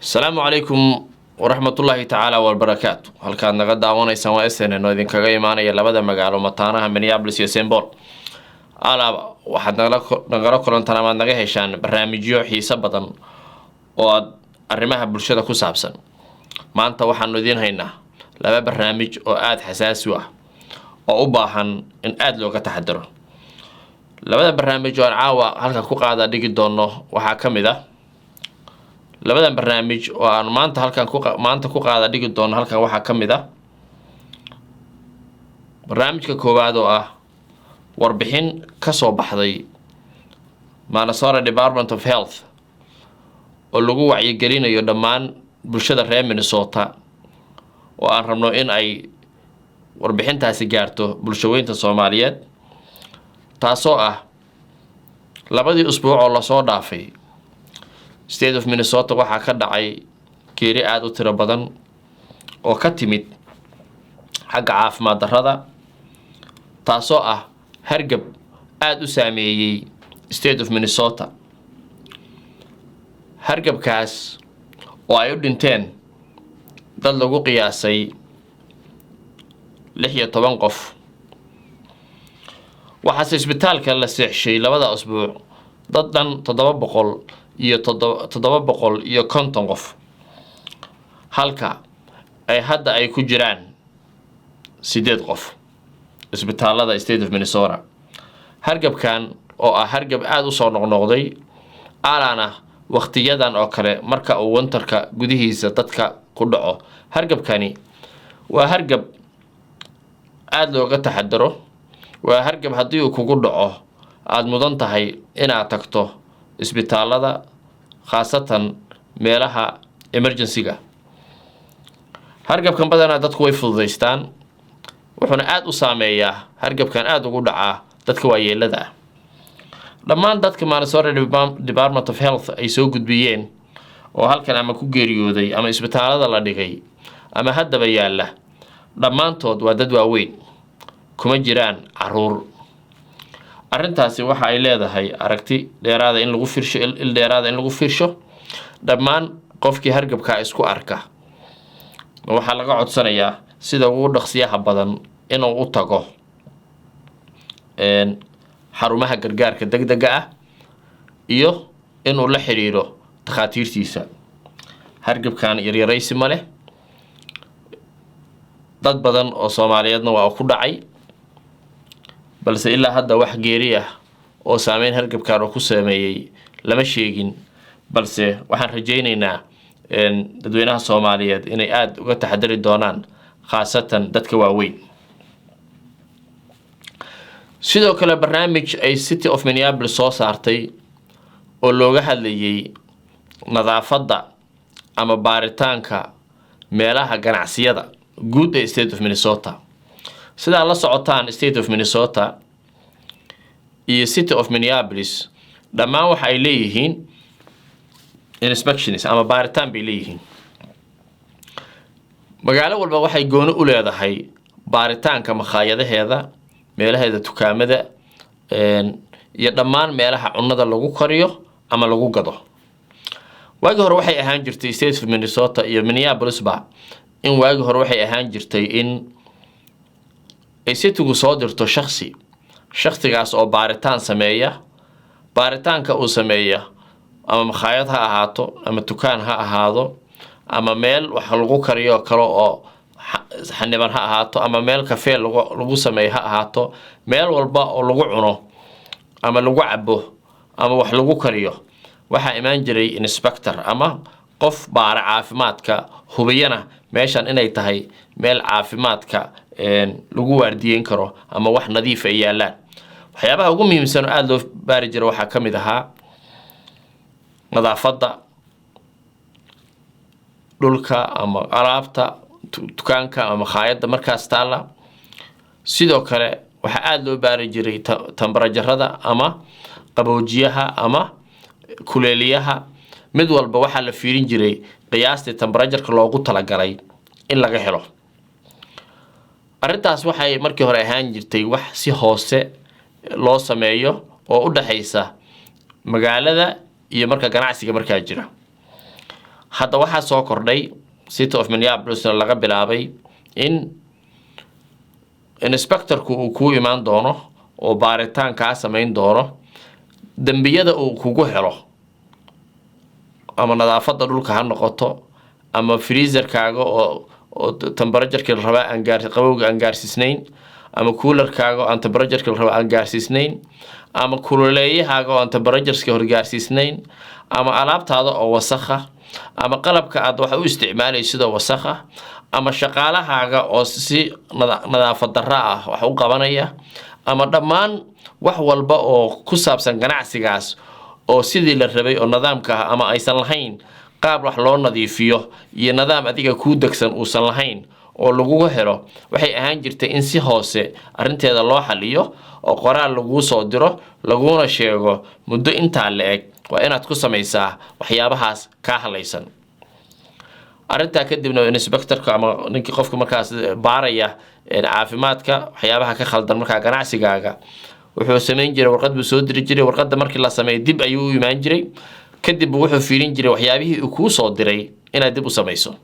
Asalaamu calaykum waraxmatullaahi tacaala wabarakaatu. Halkaad naga daawanaysaan waa SNN oo idinkaga imaanaya labada magaalo mataanaha, Minneapolis iyo St Paul. Alaaba waxaad nagala kulantaan amaad naga heshaan barnaamijyo xiiso badan oo aad arrimaha bulshada ku saabsan. Maanta waxaanu idiin haynaa laba barnaamij oo aada xasaasi u ah oo u baahan in aada looga taxadaro. Labada barnaamij oo aan caawa halkan ku qaada dhigi doono waxaa ka mid ah, labadan barnaamij oo aan maanta halkan ku maanta ku qaada dhigi doono halkan waxaa ka mid ah barnaamijka koowaad oo ah warbixin ka soo baxday Minnesota Department of Health oo lagu wacyigelinayo dhammaan bulshada reer Minnesota, oo aan rabno in ay warbixintaasi gaarto bulshaweynta Soomaaliyeed, taasoo ah labadii usbuuc oo lasoo dhaafay State of Minnesota waxaa ka dhacay geeri aada u tiro badan oo ka timid xagga caafimaad darrada, taasoo ah hargab aada u saameeyey State of Minnesota. Hargabkaas oo ay u dhinteen dad lagu qiyaasay 16 qof. Waxaase isbitaalka la seexshay labada usbuuc dad dhan toddoba boqol iyo 750 qof, halka ay hadda ay ku jiraan sideed qof isbitaalada State of Minnesota. Hargabkan oo ah hargab aada u soo noqnoqday alana wakhtiyadan oo kale marka uu winterka gudihiisa dadka ku dhaco, hargabkani waa hargab aada looga taxadaro. Waa hargab haddii uu kugu dhaco aada mudan tahay inaad tagto isbitaalada, khaasatan meelaha emergency-ga. Hargabkan badanaa dadku way fududaystaan, wuxuuna aada u saameeyaa, hargabkan aada ugu dhacaa dadka waayeelada ah. Dhammaan dadka Minnesota Department of Health ay soo gudbiyeen oo halkan ama ku geeriyooday ama isbitaalada la dhigay ama haddaba yaalla, dhammaantood waa dad waaweyn, kuma jiraan caruur. Arrintaasi waxa ay leedahay aragti dheeraada in lagu fiirsho, il dheeraada in lagu fiirsho. Dhammaan qofkii hargabkaa isku arka waxaa laga codsanayaa sida ugu dhaqsiyaha badan inuu u tago xarumaha gargaarka degdega ah iyo inuu la xiriiro takhaatiirtiisa. Hargabkan yaryaraysi ma leh, dad badan oo Soomaaliyeedna waa ku dhacay, balse ilaa hadda wax geeri ah oo saameyn hargabkan oo ku saameeyey lama sheegin. Balse waxaan rajaynaynaa dadweynaha Soomaaliyeed inay aada uga taxadari doonaan, khaasatan dadka waaweyn. Sidoo kale barnaamij ay City of Minneapolis soo saartay oo looga hadlayay nadaafadda ama baaritaanka meelaha ganacsiyada guud ee State of Minnesota. Sidaa la socotaan, State of Minnesota iyo City of Minneapolis dhammaan waxa ay leeyihiin inspections ama baaritaan bay leeyihiin. Magaalo walba waxay gooni u leedahay baaritaanka makhaayadaheeda, meelaheeda dukaamada iyo dhammaan meelaha cunada lagu kariyo ama lagu gado. Waagii hore waxay ahaan jirtay State of Minnesota iyo Minneapolisba in waagii hore waxay ahaan jirtay in ay citygu soo dirto shaksi, shaksigaas oo baaritaan sameeya. Baaritaanka uu sameeya ama makhaayad ha ahaato ama dukaan ha ahaado ama meel wax lagu kariyo kale oo xaniban ha ahaato ama meel kafee lagu sameeyo ha ahaato, meel walba oo lagu cuno ama lagu cabo ama wax lagu kariyo, waxaa imaan jiray inspector ama qof baara caafimaadka, hubiyana meeshan inay tahay meel caafimaadka lagu waardiyeyn karo ama wax nadiif ay yaalaan. Waxyaabaha ugu muhiimsan oo aada loo baari jira waxaa ka mid ahaa nadaafadda dhulka ama alaabta dukaanka ama makhaayadda markaas taalla. Sidoo kale waxaa aada loo baari jiray temperaturada ama qaboojiyaha ama kuleeliyaha. Mid walba waxaa la fiirin jiray qiyaastii temperatureka loogu talagalay in laga helo. Arrintaas waxay markii hore ahaan jirtay wax si hoose loo sameeyo oo u dhexaysa magaalada iyo marka ganacsiga markaa jira. Hadda waxaa soo kordhay, City of Minneapolisna laga bilaabay, in inspectorku uu kuu imaan doono oo baaritaan kaa samayn doono. Dembiyada uu kugu helo, ama nadaafadda dhulka ha noqoto, ama freezerkaaga oo temperatureki la rabaa aan gaar qabowga aan gaarsiisnayn, ama coolerkaaga oo aan temperatureki la rabaa aan gaarsiisnayn, ama kululeeyahaaga oo aan temperatureki hor gaarsiisnayn, ama alaabtaada oo wasakha, ama qalabka aad wax u isticmaalaysidoo wasakha, ama shaqaalahaaga oo si nadaafad darro ah wax u qabanaya, ama dhammaan wax walba oo ku saabsan ganacsigaas oo sidii la rabay oo nidaamka ah ama aysan lahayn qaab wax loo nadiifiyo iyo nidaam adiga kuu degsan uusan lahayn oo lagugu helo, waxay ahaan jirtay in si hoose arrinteeda loo xaliyo oo qoraal laguu soo diro, laguna sheego muddo intaa la eg waa inaad ku samaysaa waxyaabahaas kaa halaysan. Arrintaa kadibna inspectorka ama ninkii qofka markaas baaraya caafimaadka waxyaabaha ka khaldan markaa ganacsigaaga wuxuu samayn jiray, warqad buu soo diri jiray. Warqadda markii la sameeyo dib ayuu u imaan jiray, kadib wuxuu fiirin jiray waxyaabihii uu kuu soo diray inaad dib u samayso.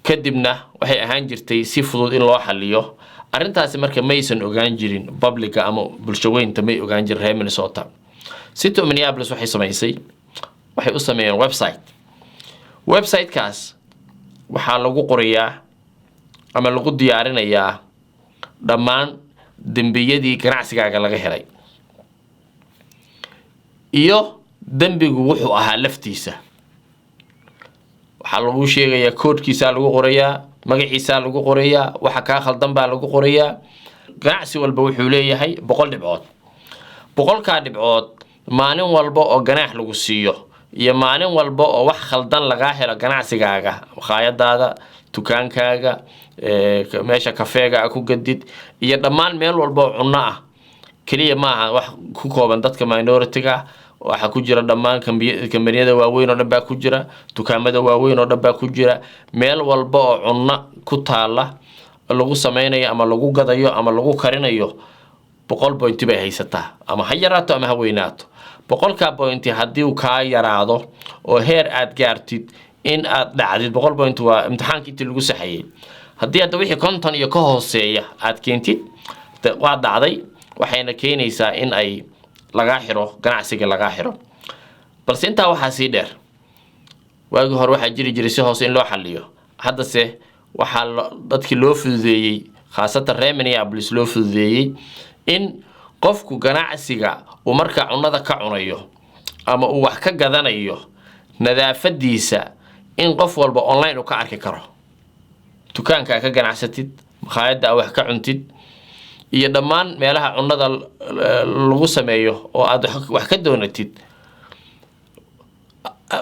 Kadibna waxay ahaan jirtay si fudud in loo xaliyo arrintaasi. Marka maysan ogaan jirin publica ama bulshaweynta, may ogaan jirin reer Minnesota. City of Minneapolis waxay samaysay, waxay u sameeyeen website. Websitekaas waxaa lagu qorayaa ama lagu diyaarinayaa dhammaan dembiyadii ganacsigaaga laga helay iyo dembigu wuxuu ahaa laftiisa. Waxaa lagu sheegayaa, koodhkiisaa lagu qorayaa, magaciisaa lagu qorayaa, waxa kaa khaldan baa lagu qorayaa. Ganacsi walba wuxuu leeyahay 100 dhibcood. 100-kaa dhibcood, maalin walba oo ganaax lagu siiyo iyo maalin walba oo wax khaldan lagaa helo ganacsigaaga, makhaayadaada, dukaankaaga, meesha kafeega a ku gadid iyo dhammaan meel walba oo cunno ah, keliya maaha wax ku kooban dadka minority-ga. Waxaa ku jira dhammaan kambaniyada waaweyn oo dhan baa ku jira, dukaamada waaweyn oo dhan baa ku jira. Meel walba oo cunno ku taala lagu sameynayo ama lagu gadayo ama lagu karinayo, 100 pointi bay haysataa, ama ha yaraato ama ha weynaato. 100-kaa pointi haddii uu kaa yaraado oo heer aad gaartid in aad dhacdid, 100 point waa imtixaanka intii lagu saxayay. Haddii hadda wixii 50 iyo ka hooseeya aad keentid, waa dhacday. Waxayna keenaysaa in ay lagaa xiro ganacsiga, lagaa xiro. Balse intaa waxaa sii dheer, waagii hore waxaa jiri jiray si hoose in loo xaliyo. Haddase waxaa dadkii loo fududeeyey, khaasatan reer Minneapolis loo fududeeyey, in qofku ganacsiga uu markaa cunnada ka cunayo ama uu wax ka gadanayo nadaafadiisa in qof walba online uu ka arki karo. Dukaanka aa ka ganacsatid, makhaayadda aa wax ka cuntid iyo dhammaan meelaha cunnada lagu sameeyo oo aad wax ka doonatid,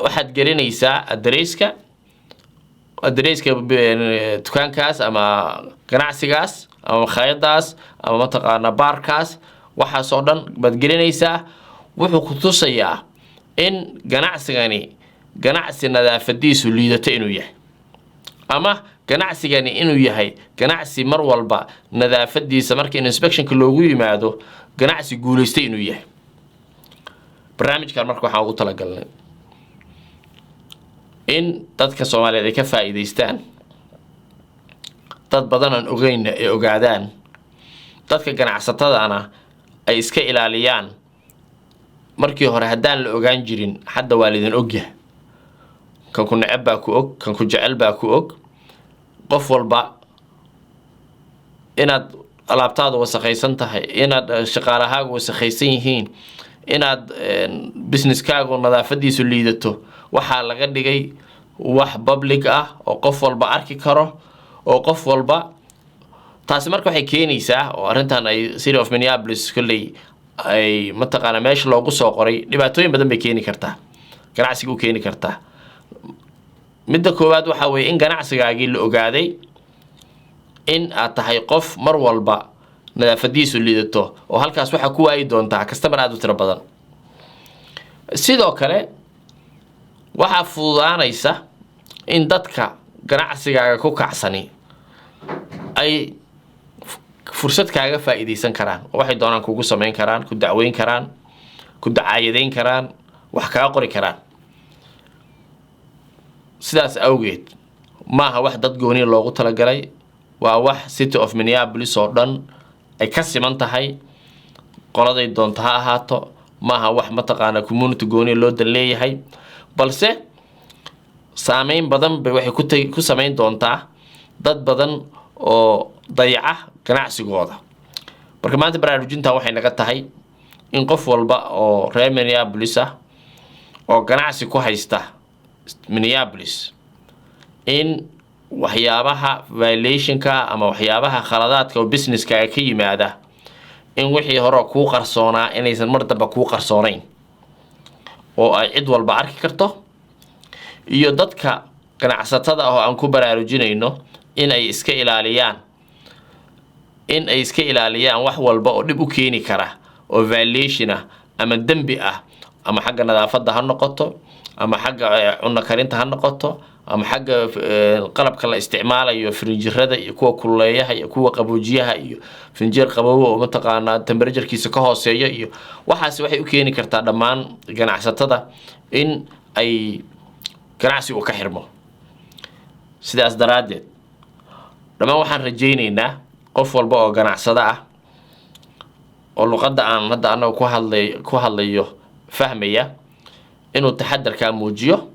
waxaad gelinaysaa adareyska dukaankaas ama ganacsigaas ama makhaayadaas ama mataqaana baarkaas. Waxaasoo dhan baad gelinaysaa. Wuxuu ku tusayaa in ganacsigani ganacsi nadaafadiisu liidato inuu yahay, ama ganacsigani inuu yahay ganacsi mar walba nadaafadiisa marka inspectionka loogu yimaado ganacsi guulaystay inuu yahay. Barnaamijkan marka waxaan ugu talagalnay in dadka Soomaaliyeed ay ka faa'iidaystaan, dad badan aan ogeynna ay ogaadaan, dadka ganacsatadana ay iska ilaaliyaan. Markii hore haddaan la ogaan jirin, hadda waa laidin ogyahay. Kan ku neceb baa ku og, kan ku jecel baa ku og. Qof walba inaad alaabtaadu wasakhaysan tahay, inaad shaqaalahaagu wasakhaysan yihiin, inaad businesskaagu nadaafadiisu liidato, waxaa laga dhigay wax public ah oo qof walba arki karo oo qof walba. Taasi marka waxay keenaysaa oo arrintan ay City of Minneapolis kolley ay mataqaana meesha loogu soo qoray, dhibaatooyin badan bay keeni kartaa, ganacsiga u keeni kartaa. Midda koowaad waxaa weeye in ganacsigaagii la ogaaday in aad tahay qof mar walba nadaafadiisu liidato, oo halkaas waxaa ku waayi doontaa customer aada u tiro badan. Sidoo kale waxaa fududaanaysa in dadka ganacsigaaga ku kacsani ay fursad kaaga faa'iidaysan karaan oo waxay doonaan kugu samayn karaan, ku dacweyn karaan, ku dacaayadeyn karaan, wax kaga qori karaan. Sidaas awgeed maaha wax dad gooniya loogu talagalay, waa wax City of Minneapolis oo dhan ay ka siman tahay, qoladay doonto ha ahaato. Maaha wax mataqaana community gooniya loo dan leeyahay, balse saameyn badan bay waxay ku sameyn doontaa dad badan oo dayaca ganacsigooda. Marka maanta baraarujintan waxay naga tahay in qof walba oo reer Minneapolis ah oo ganacsi ku haysta Minneapolis in waxyaabaha violationka ama waxyaabaha khaladaadka oo businesskaaga ka yimaada, in wixii hore kuu qarsoonaa inaysan mar dambe kuu qarsoonayn oo ay cid walba arki karto, iyo dadka ganacsatada ah oo aan ku baraarujinayno in ay iska ilaaliyaan wax walba oo dhib u keeni kara oo violation ah ama dembi ah, ama xagga nadaafadda ha noqoto, ama xagga cunno karinta ha noqoto, ama xagga qalabka la isticmaalayo, firinjirada iyo kuwa kululeeyaha iyo kuwa qaboojiyaha iyo finjeer qaboobo oo mataqaanaa temperaturekiisa ka hooseeyo iyo waxaasi. Waxay u keeni kartaa dhammaan ganacsatada in ay ganacsi uu ka xirmo. Sidaas daraaddeed dhammaan waxaan rajaynaynaa qof walba oo ganacsado ah oo luqadda aan hadda annaga ku hadlayo fahmaya inuu taxadarkaa muujiyo.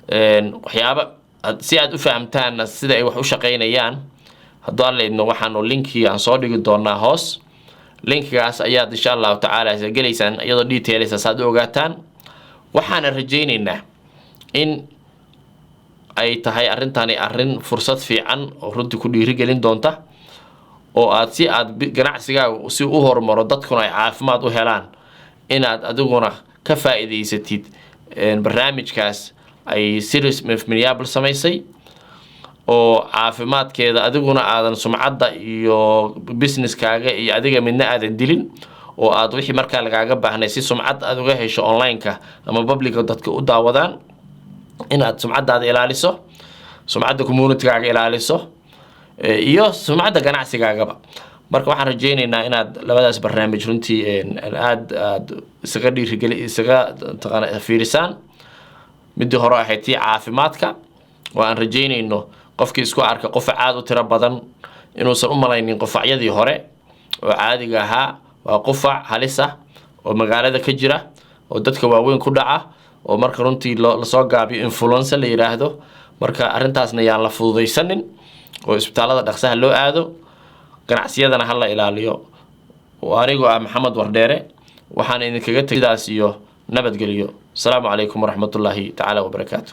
Waxyaaba si aad u fahamtaanna sida ay wax u shaqaynayaan, hadduu Alla idmo, waxaanu linkii aan soo dhigi doonaa hoos. Linkigaas ayaad insha Allahu tacaala gelaysaan iyadoo details saad u ogaataan. Waxaana rajaynaynaa in ay tahay arrintani arrin fursad fiican oo runtii ku dhiirigelin doonta oo aad si aad ganacsigaagu si u horumaro, dadkuna ay caafimaad u helaan, inaad adiguna ka faa'iidaysatid barnaamijkaas ay City of Minneapolis samaysay oo caafimaadkeeda adiguna aadan sumcadda iyo businesskaaga iyo adiga midna aadan dilin, oo aad wixii markaa lagaaga baahnay si sumcad aad uga hesho online-ka ama publica dadka u daawadaan, inaad sumcaddaada ilaaliso, sumcadda communitygaaga ilaaliso iyo sumcadda ganacsigaagaba. Marka waxaan rajaynaynaa inaad labadaas barnaamij runtii aad isaga dhiirigeli, isaga taqaana fiirisaan. Midii hore ahayd tii caafimaadka oo aan rajaynayno qofkii isku arka qufac aad u tiro badan inuusan u malaynin qufacyadii hore oo caadiga ahaa. Waa qufac halis ah oo magaalada ka jira oo dadka waaweyn ku dhaca oo marka runtii lasoo gaabiyo influenza la yiraahdo. Marka arrintaasna yaan la fududaysanin oo isbitaalada dhaqsaha loo aado, ganacsiyadana ha la ilaaliyo. Anigoo ah Maxamed Wardheere, waxaan idinkaga tegay sidaas iyo nabadgeliyo. Asalaamu calaykum waraxmatullaahi tacaala wabarakaatu.